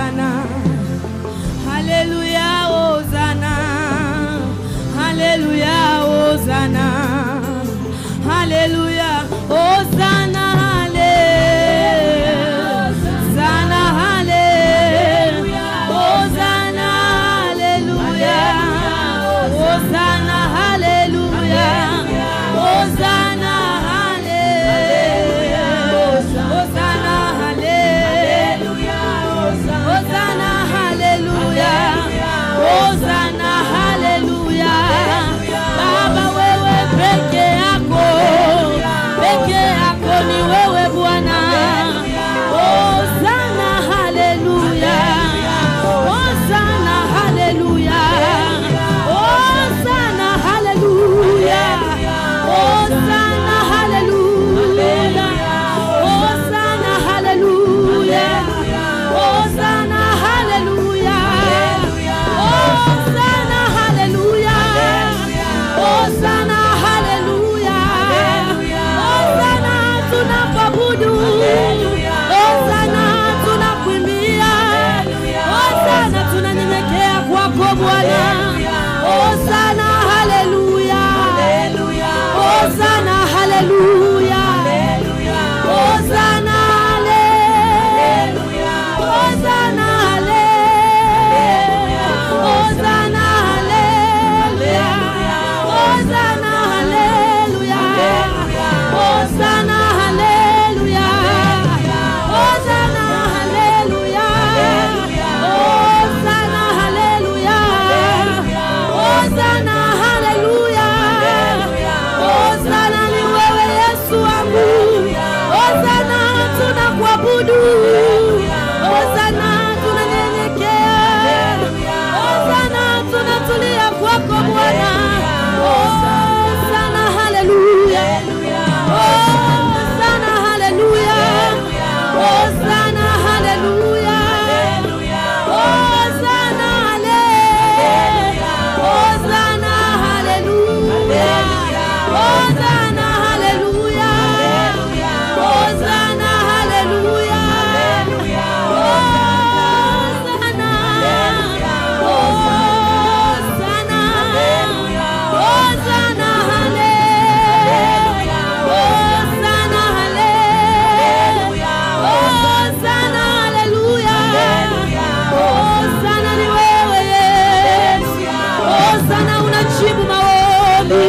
Hosanna. Hallelujah, Hosanna. Hallelujah, Hosanna. Hallelujah, Hosanna, Hosanna, hallelujah, Hosanna, hallelujah, Hosanna, hallelujah, Hosanna, hallelujah, Hosanna, hallelujah, Hosanna, hallelujah, Hosanna, hallelujah. Baba wewe peke yako ni wewe Bwana. Hosanna, hallelujah, Hosanna, hallelujah, Hosanna, hallelujah, Hosanna, hallelujah, Hosanna, hallelujah, Hosanna, hallelujah, Hosanna, hallelujah, Hosanna, hallelujah, Hosanna, tunakuabudu, Hosanna, tunakuimbia, Hosanna, tunanyenyekea kwako Bwana. Hosanna, hallelujah, Hosanna, hallelujah, Hosanna, hallelujah, Hosanna, hallelujah, Hosanna, hallelujah, Hosanna, hallelujah, Hosanna, hallelujah, Hosanna, hallelujah, Hosanna, hallelujah, Hosanna, hallelujah, Hosanna ni wewe Yesu wangu. Hosanna tunakuabudu, Hosanna tunanyenyekea, Hosanna tunatulia kwako Bwana. Hosanna, hallelujah, Hosanna, hallelujah, Hosanna, hallelujah, Hosanna, hallelujah, Hosanna, hallelujah, Hosanna, hallelujah, Hosanna, hallelujah, Hosanna, Hosanna, Hosanna, hallelujah, Hosanna, hallelujah, Hosanna, hallelujah, Hosanna ni wewe Yesu. Hosanna unajibu maombi,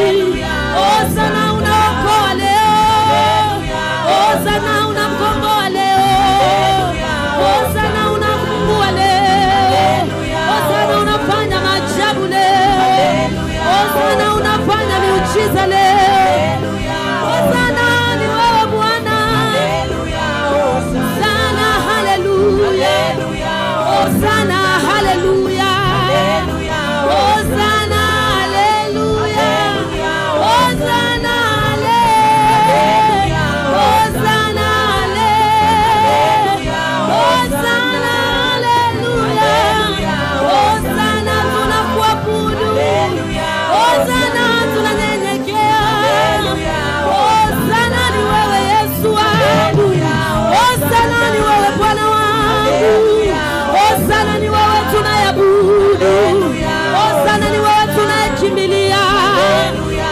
Hosanna unaokoa leo, Hosanna unakomboa leo, Hosanna unafungua leo, Hosanna unafanya maajabu leo, Hosanna unafanya miujiza leo. Hosanna ni wewe Bwana. Hosanna, hallelujah, Hosanna, hallelujah, Hosanna, hallelujah, Hosanna, hallelujah, Hosanna, hallelujah, Hosanna, hallelujah, Hosanna tunakuabudu, Hosanna tunanyenyekea, Hosanna ni wewe Yesu wangu, Hosanna ni wewe Bwana wangu, Hosanna ni wewe tunayabudu, Hosanna ni wewe tunayekimbilia,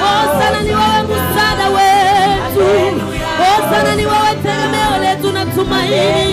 Hosanna ni wewe msaada wetu, Hosanna ni wewe tegemeo letu na tumaini.